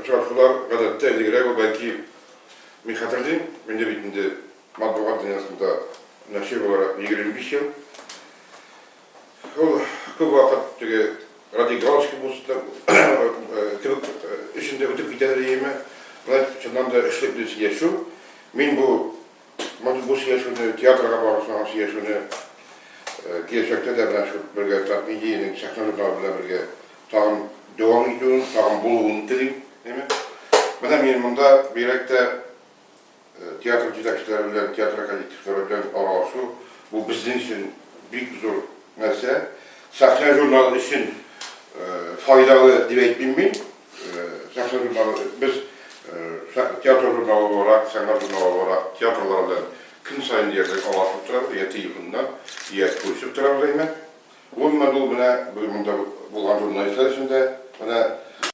очрашулар гадәттә элегрәк ул бәлки мин хәтерлим, миндә бит инде матбугат дөньясында нәшир буларак 25 ел. Ул күп вакыт теге ради галочки булсын да кебек өчен дә үтеп китәдер дияме. Менә чыннан да эшлекле сөйләшү. Мин бу бу сөйләшүне, театрга багышланган сөйләшүне киләчәктә дә менә шул бергә Татмедиянең сәхнә журналы белән бергә тагын дәвам итүен, тагын булуын телим. Әйме? Менә мин монда бигрәк тә театр җитәкчеләре белән, театр коллективлары белән аралашу бу безнең өчен бик зур нәрсә. Сәхнә журналы өчен файдалы дип әйтмим мин. Сәхнә журналы без театр журналы буларак, сәнгать журналы буларак театрлар белән көн саен диярлек аралашып торабыз, я телефоннан, я күрешеп торабыз, әйме. Гомумән, ул менә бүген монда булган журналистлар өчен дә.